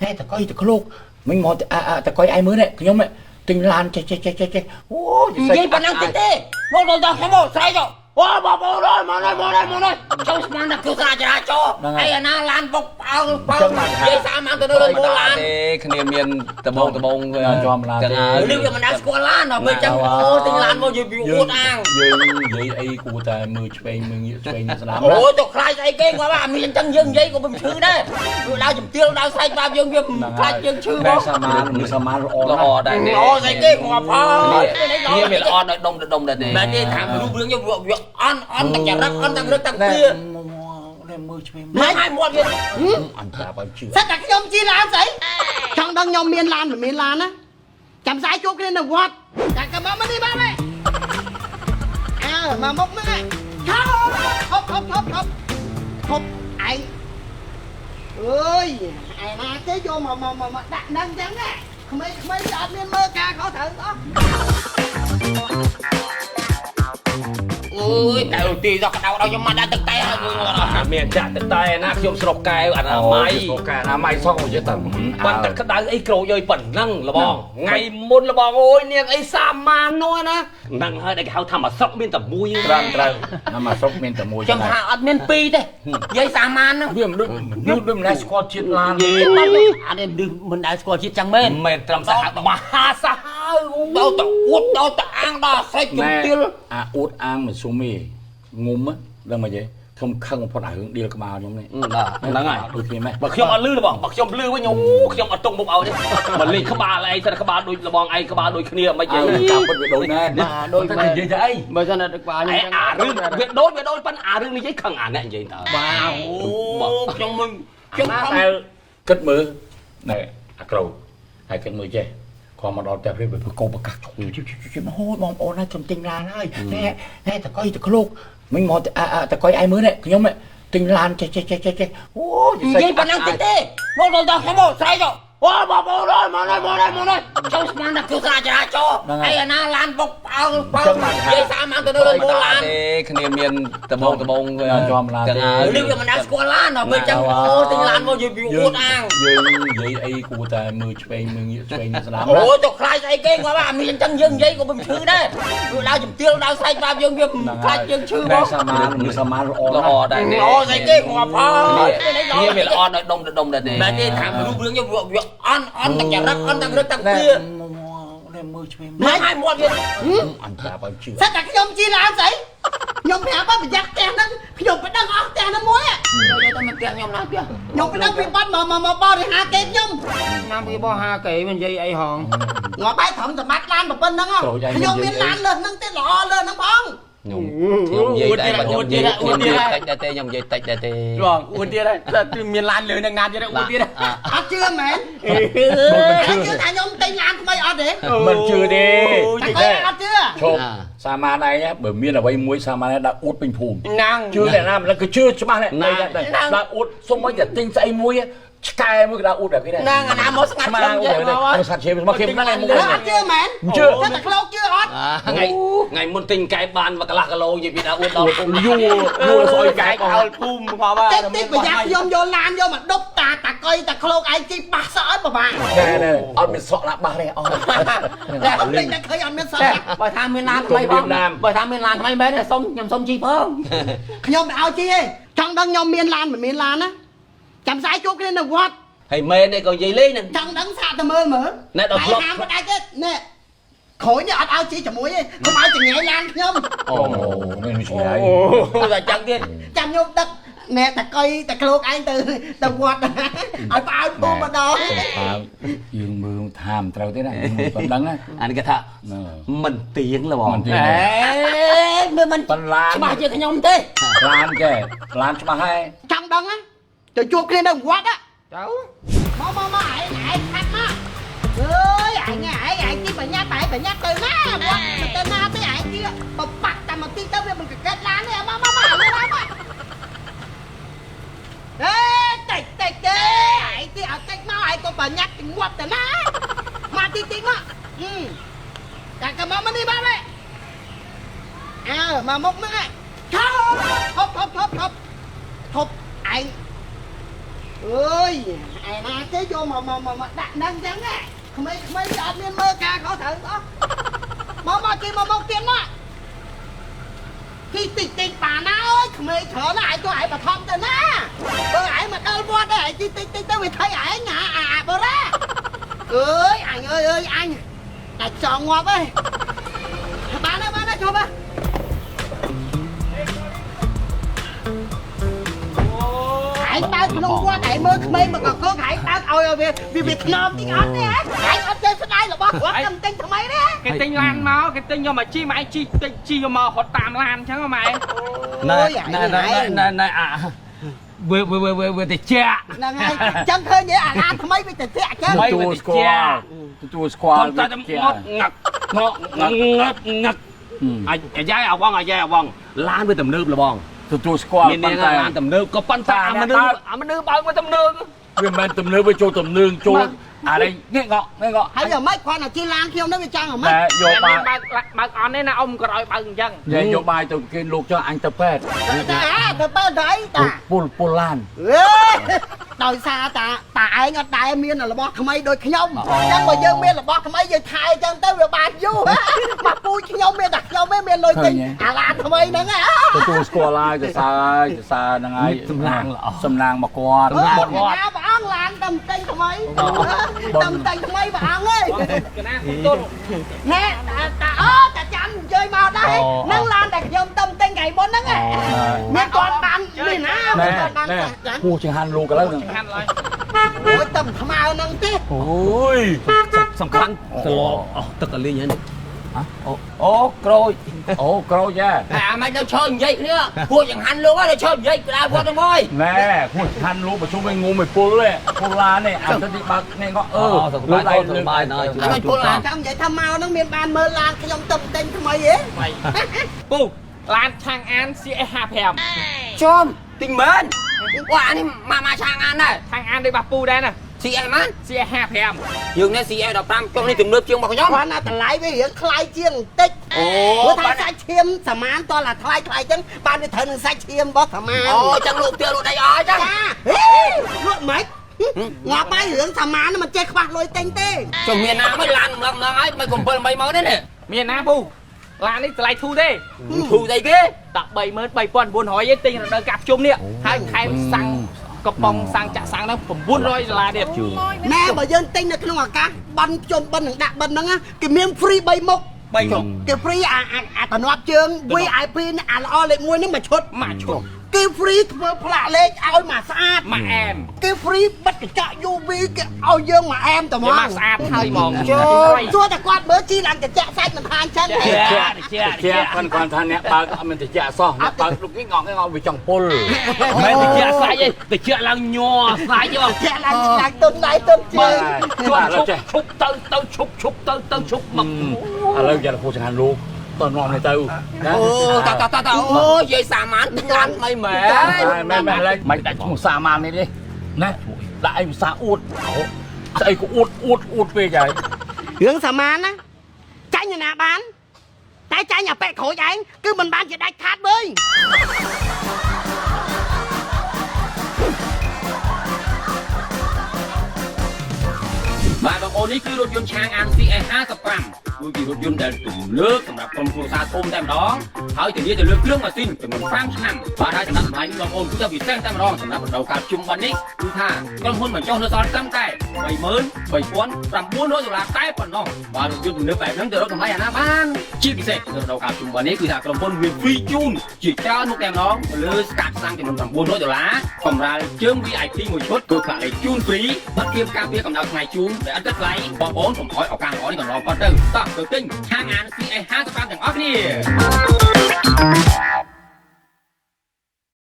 ណែតកុយតក្លោកមិញមកតកុយឯងមើលនេះខ្ញុំទិញឡានចេះចេះចេះចេះអូ និយាយប៉ុណ្ណឹងតិចទេមកដល់ខ្ញុំមកស្រែកអូបងប្អូនអើយមកនេះមកនេះមកនេះចូលស្មានតែគ្រោះថ្នាក់ចរាចរណ៍ហើយអាណាឡានបុកផ្អើលផ្អើលនិយាយសាមញ្ញទៅនៅលើឡាន ទេគ្នាមានដបងដបង ជាប់ឡានទេ នេះវាមិនដែលស្គាល់ឡានដល់ពេលចឹងអូទិញឡានមកយីវាអួតអាង យើងនិយាយអីគួរតែមើលឆ្វេងមើលងាកឆ្វេងស្ដាំ អូទៅខ្លាចស្អីគេគាត់ថាមានចឹងយើងនិយាយក៏មិនឈឺដែរវាដើរជំទាវដើរស្រែកបាបយើងវាខ្លាចយើងឈឺបង សាមានសាមានល្អ ល្អដែរ ល្អស្អីគេគាត់ផង គ្នាវាល្អដល់ដុំដុំដែរទេ មែនទេថារូបរឿងវាអន់អន់តាំងចរិតអន់តាំងរឹកតាំងពី នេះមើលឆ្វេង មកឲ្យមាត់វា អញប្រាប់ឲ្យជឿ សិតតែខ្ញុំជិះឡានស្អីចង់ដឹងខ្ញុំមានឡានមិនមានឡានណាចាំស្អែកជួបគ្នានៅវត្តតែក៏មកនេះបាទអើមកមុខហ្នឹងឈប់ឈប់ឈប់ឈប់ឈប់ឈប់ឯងអើយឯណាទេយកមកមកមកដាក់ហ្នឹងចឹងណាក្មេងៗវាអត់មានមើលការខុសត្រូវអស់ អើយតែទីដល់ក្តៅដល់ខ្ញុំមកដាក់ទឹកតែហើយ អាមានចាក់ទឹកតែណាខ្ញុំស្រុកកែវអនាម័យ ស្រុកកែវអនាម័យសោះនិយាយតែ ប៉ុន្តែក្តៅអីក្រូចអើយប៉ុណ្ណឹងលបងថ្ងៃមុនលបងអូយនាងអីសាមាននោះណាហ្នឹងហើយដែលគេហៅថាមួយស្រុកមានតែមួយ ត្រឹមត្រូវណាមួយស្រុកមានតែមួយ ខ្ញុំថាអត់មានពីរទេនិយាយសាមានហ្នឹង វាមិនដូចមនុស្សដូចមិនដែលស្គាល់ជាតិឡាន អត់ទេមិនដែលស្គាល់ជាតិចឹងមែន មែនត្រឹមសាហាវមហាសាហាវ ដល់ទៅអួតដល់ទៅអាងដល់ស្រែកជំទាវ អាអួតអាងមិនសុំទេងុំដឹងមកទេខ្ញុំខឹងបំផុតអារឿងដៀលក្បាលខ្ញុំនេះ ហ្នឹងហើយ ដូចគ្នាមែន បើខ្ញុំអត់លឺបងបើខ្ញុំលឺវិញអូខ្ញុំអត់ទុកមុខឲ្យទេបើលេងក្បាលឯងសិនក្បាលដូចលបងឯងក្បាលដូចគ្នាមិនយី ការពិតវាដូចណែ បាទដូច តែនិយាយទៅអី បើសិនតែក្បាលខ្ញុំ អារឿងវាដូចវាដូចប៉ុន្តែអារឿងនិយាយខឹងអាអ្នកនិយាយតើ បាទអូខ្ញុំមិនខ្ញុំខំ តែគិតមើលណែអាក្រូហើយគិតមើលចេះគាត់មកដល់ផ្ទះព្រាបកោប្រកាសជុំជុំហូបងប្អូនណាខ្ញុំទិញឡានហើយណែណែតកុយតក្លោកមិញមកតកុយឯងមើលនេះខ្ញុំទិញឡានចេះចេះចេះចេះអូ និយាយប៉ុណ្ណឹងតិចទេមកដល់ខ្ញុំមកស្រែកអូបងប្អូនអើយមកនេះមកនេះមកនេះចូលស្មានតែគ្រោះថ្នាក់ចរាចរណ៍ហើយអាណាឡានបុកផ្អើលផ្អើលនិយាយសាមញ្ញទៅនៅលើឡាន ទេគ្នាមានដបងដបង ជាប់ឡានទេ នេះវាមិនដែលស្គាល់ឡានដល់ពេលចឹងអូទិញឡានមកយីវាអួតអាង យើងនិយាយអីគួរតែមើលឆ្វេងមើលងាកឆ្វេងស្ដាំ អូទៅខ្លាចស្អីគេគាត់ថាមានចឹងយើងនិយាយក៏មិនឈឺដែរវាដើរជំទាវដើរស្រែកបាបយើងវាខ្លាចយើងឈឺបង សាមានសាមានល្អ ល្អដែរ ល្អស្អីគេគាត់ផង គ្នាវាល្អដល់ដុំដុំដែរទេ មែនទេថារូបរឿងវាអន់អន់តាំងចរិតអន់តាំងរឹកតាំងពី នេះមើលឆ្វេង មកឲ្យមាត់វា អញប្រាប់ឲ្យជឿ សិតតែខ្ញុំជិះឡានស្អីខ្ញុំប្រាប់ថាប្រយ័ត្នផ្ទះហ្នឹងខ្ញុំប្តឹងអស់ផ្ទះហ្នឹងមួយ និយាយទៅមិនផ្ទះខ្ញុំណាផ្ទះ ខ្ញុំប្តឹងពីបាត់មកមកបរិហាគេខ្ញុំ ណាពីបោះហាគេមិននិយាយអីហង ងាប់ហើយត្រឹមសម្បត្តិឡានប៉ុណ្្នឹងខ្ញុំមានឡានលើសហ្នឹងទេល្អលើសហ្នឹងផង ខ្ញុំនិយាយតែខ្ញុំនិយាយខ្ញុំនិយាយតិចដែរទេខ្ញុំនិយាយតិចដែរទេ បងអួតទៀតហើយមានឡានលើនឹងណាទៀតអួតទៀត អត់ជឿមែនអត់ជឿថាខ្ញុំទិញឡានថ្មីអត់ទេ មិនជឿទេ តែអត់ជឿ ឈប់សាមានឯងបើមានអ្វីមួយសាមានឯងដាក់អួតពេញភូមិ ហ្នឹង ជឿអ្នកណាមិនគឺជឿច្បាស់នេះដាក់អួតសុំឲ្យតែទិញស្អីមួយឆ្កែមួយក៏ដាក់អួតបែបគេដែរ ហ្នឹងអាណាមកស្ងាត់ ឈាមចេះមកស្ងាត់ឈាមមកគេហ្នឹងឯងមក អត់ជឿមែន ជឿ តែតែក្លោកជឿអត់ ថ្ងៃមុនទិញកែបានមួយកន្លះគីឡូនិយាយពីដាក់អួតដល់ យូរយូរស្អុយកែ អោលភូមិផងបាទ តិចតិចប្រយ័ត្នខ្ញុំយកឡានយកមកដប់តាតាកុយតាក្លោកឯងជីបាសក់ឲ្យពិបាក ណែណែអត់មានសក់ណាបាសទេអត់ តែអត់ទិញតែឃើញអត់មានសក់ បើថាមានឡានថ្មីផងបើថាមានឡានថ្មីមែនសុំខ្ញុំសុំជីផង ខ្ញុំមិនឲ្យជីទេចង់ដឹងខ្ញុំមានឡានមិនមានឡានណាចាំស្អែកជួបគ្នានៅវត្ត ហើយមែនទេក៏និយាយលេងហ្នឹង ចង់ដឹងសាកទៅមើលមើល ណែដល់ធ្លាប់ ហាមមិនដាច់ទេណែក្រួយនេះអត់ឲ្យជីជាមួយទេកុំឲ្យចង្អែឡានខ្ញុំ អូនេះឆ្ងាយ អូតែចឹងទៀត ចាំខ្ញុំដឹកណែតកុយតក្លោកឯងទៅទៅវត្តឲ្យផ្អើលពូម្ដង អើយើងមើលថាមិនត្រូវទេណាមិនដឹងណា អានេះគេថាមិនទៀងលបង មិនទៀង អេមើលមិន បន្លាន ច្បាស់ជាខ្ញុំទេ ឡានចេះឡានច្បាស់ហើយ ចង់ដឹងណាទៅជួបគ្នានៅវត្ត ទៅ មកមកមកឯងឯងខាត់មកអើយឯងឯងឯងទីបញ្ញាតែបញ្ញាទៅណាវត្តទៅណាទេឯងទីបបាក់តែមកទីទៅវាមិនកកិតឡានទេមកមកមកលើមកអេតិចតិចទេឯងទីឲ្យតិចមកឯងក៏បញ្ញាងាប់ទៅណាមកទីតិចមកតែក៏មកនេះបាទអើមកមុខហ្នឹងឈប់ឈប់ឈប់ឈប់ឈប់ឯង អើយឯណាគេយកមកមកមកដាក់ហ្នឹងចឹងក្មេងៗគេអត់មានមើលការខុសត្រូវអស់មកមកគេមកមកទៀតមកគេតិចតិចប៉ាណាអើយក្មេងច្រើនណាស់ឯងទៅឯងបឋមទៅណាបើឯងមកដល់វត្តឯងតិចតិចទៅវាថៃឯងអាបរ៉ាអើយអញអើយអើយអញតែចង់ងាប់ឯងបានហើយបានហើយជប់ហើយឯងបើក្នុងវត្តឯងមើលក្មេងមកកកឯងបើឲ្យវាវាថ្នមតិចអត់ទេឯងអត់ចេះស្ដាយរបស់គាត់តែទិញថ្មីទេគេទិញឡានមកគេទិញយកមកជីមកឯងជីទិញជីយកមករត់តាមឡានអញ្ចឹងម៉ែណែណែណែណែអាវាវាវាវាតិចហ្នឹងហើយអញ្ចឹងឃើញទេអាឡានថ្មីវាតិចអញ្ចឹងទទួលស្គាល់ទទួលស្គាល់តែងត់ងាក់ងក់ងាក់ងាក់អាយ៉ៃអាវងអាយ៉ៃអាវងឡានវាទំនើបលបងទទួលស្គាល់ប៉ុន្តែឡានទំនើបក៏ប៉ុន្តែអាមនុស្សអាមនុស្សបើកមកទំនើបវាមិនមែនទំនើបវាចូលទំនើងចូលអានេះងាកងក់ងាកងក់ហើយយ៉ាងម៉េចគាត់អាជីឡានខ្ញុំនេះវាចង់យ៉ាងម៉េចយកបាយបើកអន់ទេណាអ៊ំក៏ឲ្យបើកអញ្ចឹងយកបាយទៅគេលោកចុះអញទៅពេទ្យតាទៅពេទ្យទៅអីតាពុលឡានដោយសារតាតាឯងអត់ដែលមានរបស់ថ្មីដូចខ្ញុំអញ្ចឹងបើយើងមានរបស់ថ្មីយើងថែអញ្ចឹងទៅវាបានយូរមកពូជខ្ញុំមានតែខ្ញុំឯងមានលុយទិញអាឡានថ្មីហ្នឹងទទួលស្គាល់ហើយសរសើរសរសើរហ្នឹងហើយសំណាងល្អសំណាងមកគាត់ គាត់ព្រះអង្គឡានតំទិញថ្មីតំទិញថ្មីព្រះអង្គអើយក ណាទល់ ណែតាអូតាចាំអញ្ជើញមកដែរហ្នឹងឡានតែខ្ញុំតំទិញថ្ងៃមុនហ្នឹងមានគាត់បាននេះណាមានគាត់បានចា ពោះចង្ហាន់លោកឥឡូវ ចង្ហាន់ឡើយ អូយតំថ្មហ្នឹងទេអូយសំខាន់សឡអស់ទឹកកលីងហ្នឹងអូក្រូចអូក្រូចហ៎ អាមិនទៅឈើនិយាយគ្នាពួកចង្ហាន់លោកទៅឈើនិយាយក្តៅគាត់ទៅមក ណែពួកចង្ហាន់លោកប្រជុំឲ្យងុំឲ្យពុលទេពុលឡាននេះអាទៅទីបើកគ្នាក៏អឺ លើកដៃលើកបាយណយ ជួយពុលឡាន ចាំនិយាយថាមកហ្នឹងមានបានមើលឡានខ្ញុំទៅទិញថ្មីហ៎ ពូឡានឆាងអាន CS55 ចំទិញមែនអូអានេះមកមកឆាងអានដែរ ឆាងអានដូចបាពូដែរណា CS ម៉ាន CS55 យើងនេះ CS15 ចុះនេះទំនើបជាងរបស់ខ្ញុំ គាត់ណាតម្លៃវារៀងថ្លៃជាងបន្តិច អូ ព្រោះថាសាច់ឈាមសមានតឡាថ្លៃថ្លៃចឹងបានវាត្រូវនឹងសាច់ឈាមរបស់សមាន អូចឹងលក់ផ្ទះលក់ដីអស់ចឹង ចាហេលក់មិនងាប់ហើយរឿងសមានមិនចេះខ្វះលុយទិញទេ ចុះមានណាមិនឡានម្លងម្លងហើយមិន7 8ម៉ឺនទេនេះ មានណាពូឡាននេះតម្លៃធូរទេ ធូរស្អីគេ តា33900ឯងទិញរដូវកាប់ជុំនេះហើយថែមសាំងកំប៉ុងសាំងចាក់សាំងហ្នឹង900ដុល្លារទៀត ណែបើយើងទិញនៅក្នុងឱកាសបន់ជុំបិណ្ឌនឹងដាក់បិណ្ឌហ្នឹងគេមាន free 3មុខ 3ជុំ គេ free អាតំណប់ជើង VIP អាល្អលេខ1ហ្នឹងមួយឈុត មួយឈុត គេ free ធ្វើផ្លាកលេខឲ្យមកស្អាត មកអែម គេ free បិទកញ្ចក់ UV គេឲ្យយើងមកអែមតែហ្មង មកស្អាតហើយហ្មង សួរតែគាត់មើលជីឡើងកញ្ចក់សាច់មិនថាអញ្ចឹងទេ ជាគាត់ថាអ្នកបើកអត់មានតិចសោះអ្នកបើកលោកនេះងក់ងក់វាចង់ពុល មិនតិចសាច់ទេតិចឡើងញ័រសាច់ហ៎ តិចឡើងឡើងទុនដៃទុនជើង ឈប់ឈប់ទៅទៅឈប់ឈប់ទៅទៅឈប់មក ឥឡូវយ៉ាពូចង្ហាន់លោកតនាំនេះទៅ ណាអូតតតតអូយាយសាមានឡានថ្មីមែន មែនមែនឥឡូវមិនដាក់ឈ្មោះសាមាននេះទេណាដាក់អីភាសាអួតស្អីក៏អួតអួតអួតពេកហើយ រឿងសាមានណាចាញ់ណាបានតែចាញ់អាប៉ែក្រូចឯងគឺមិនបានជាដាច់ខាតវើយ បាទបងប្អូននេះគឺរថយន្តឆាងអាន CS55 គឺជារថយន្តដែលទំនើបសម្រាប់ក្រុមគ្រួសារធំតែម្ដងហើយធានាទៅលើគ្រឿងម៉ាស៊ីនចំនួន5ឆ្នាំបាទហើយសម្រាប់តម្លៃនេះបងប្អូនគឺថាពិសេសតែម្ដងសម្រាប់រដូវកាលជុំបិណ្ឌនេះគឺថាក្រុមហ៊ុនបញ្ចុះនៅសល់ត្រឹមតែ33900ដុល្លារតែប៉ុណ្ណោះបាទរថយន្តទំនើបបែបហ្នឹងទៅរកតម្លៃអាណាបានជាពិសេសរដូវកាលជុំបិណ្ឌនេះគឺថាក្រុមហ៊ុនមាន free ជូនជាច្រើនមុខតែម្ដងលើស្កាត់សាំងចំនួន900ដុល្លារកម្រាលជើង VIP មួយឈុតគឺផ្លាកលេខជូន free បាត់គៀមការពារកម្ដៅថ្ងៃជូនដែលអត់គិតថ្លៃបងប្អូនកុំឲ្យឱកាសល្អនេះកន្លងផុតទៅតោះទៅទិញឆាងអាន CS55 ទាំងអស់គ្នា